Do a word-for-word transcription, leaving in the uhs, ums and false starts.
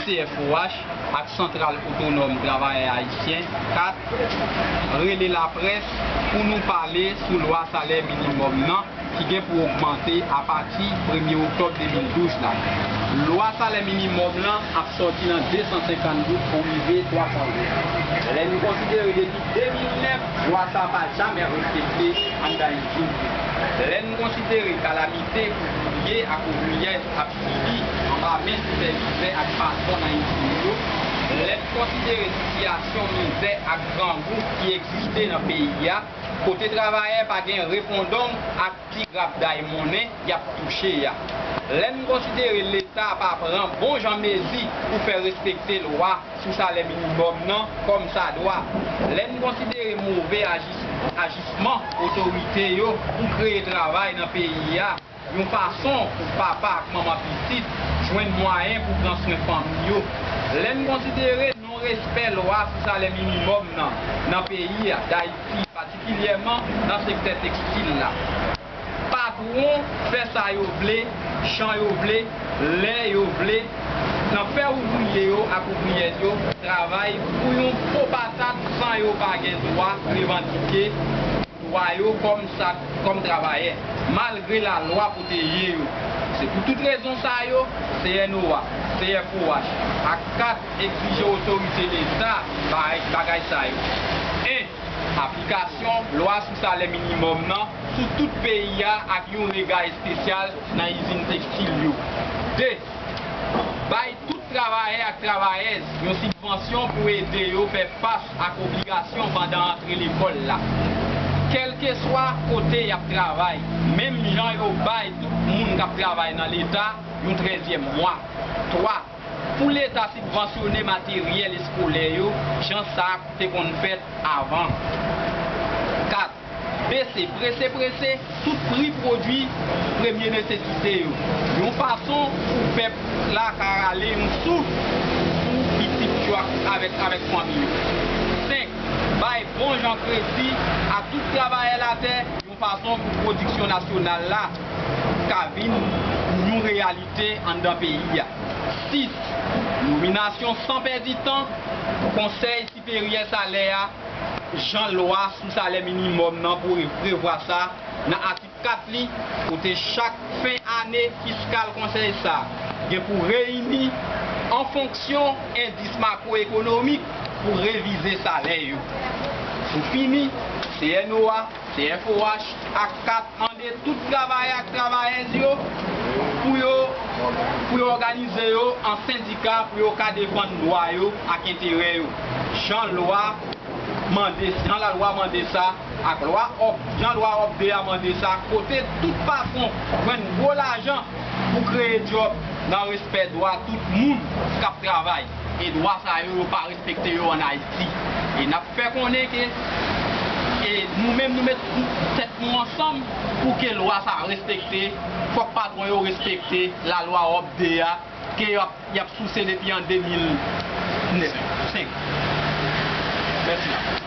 C F O H ak Santral Otonòm Travayè Ayisyen, kat, rele laprès pou nou pale sou lwa salè minimòm nan ki gen pou ogmante apati premye oktòb de mil douz la. Lwa salè minimòm lan ap sòti nan de san senkant goud pou rive twa san goud. Lè n konsidere depi de mil nèf, lwa sa a pa janmen respekte anndan izin yo. Lè n konsidere kalamite ouvriye ak ouvriyèz ap sibi anba men sipèvizè ak patwon nan izin yo, lè n konsidere sitiyasyon mizè ak grangou ki egziste nan peyi a, kote travayè pa gen repondong ak ti grap day monnen y ap touche a. Lè n konsidere Leta pa pran bon jan mezi pou fè respekte lwa sou salè minimòm nan kòmsadwa, lè n konsidere move ajis- ajisman otorite yo pou kreye travay nan peyi a, yon fason pou papa ak manman pitit jwenn mwayen pou pran swen fanmi yo, lè n konsidere non-respè lwa sou salè minimòm nan nan peyi a, Dayiti, patikilyèman nan sektè tekstil la. Patwon fè sa yo vle, jan yo vle, lè yo vle, nan fè ouvriye yo ak ouvriyèz yo travay pou yon po patat san yo pa gen dwa revandike dwa yo kòm sa, kòm travayè, malgre lalwa pwoteje yo. Se pou tout rezon sa yo, C N O A, C F O H ak kat egzije otorite Leta bay bagay sa yo. En, aplikasyon lwa sou salè minimòm nan sou tout peyi a ak yon rega espesyal nan izin tekstil yo. De, bay tout travayè ak travayèz yon sibvansyon pou ede yo fè fas ak obligasyon pandan rantre lekòl la, kèlkeswa kote y ap travay, menm jan yo bay tout moun k ap travay nan Leta yon trèzyèm mwa. Twa, pou Leta sibvansyone materyèl eskolè yo, jan sa te konn fèt avan. Kat, bese prese prese tout pri pwodui premye nesesite yo, yon fason pou pèp la ka rale yon souf pou pitit yo ak, avèk, avèk fanmi yo. Senk, bay bon jan kredi a tout travayè latè yon fason pou pwodiksyon nasyonal la ka vin yon reyalite anndan peyi a. Sis, nominasyon san pèdi tan Konsèy Siperyè Salè a, jan lwa sou salè minimòm nan pou prevwa sa nan atik kat li, kote chak fen ane fiskal konsèy sa a gen pou reyini an fonksyon endis makwoekonomik pou revize salè yo. Pou fini, C N O A, C F O H ak kat mande tout travayè ak travayèz yo pou yo, pou yo òganize yo an sendika pou yo ka defann dwa yo ak enterè yo, jan lwa mande, jan lalwa mande sa, ak lwa Òb, jan lwa Òb de a mande sa, kote tout patwon jwenn gwo lajan pou kreye djòb nan respè dwa tout moun k ap travay. E dwa sa yo, yo pa respekte yo ann Ayiti. E n ap fè konnen ke, e nou menm, nou met tèt nou ansanm pou ke lwa sa respekte. Fòk patwon yo respekte lalwa Òb de a, ke y ap, y ap souse depi an de mil nèf. Senk. Mèsi.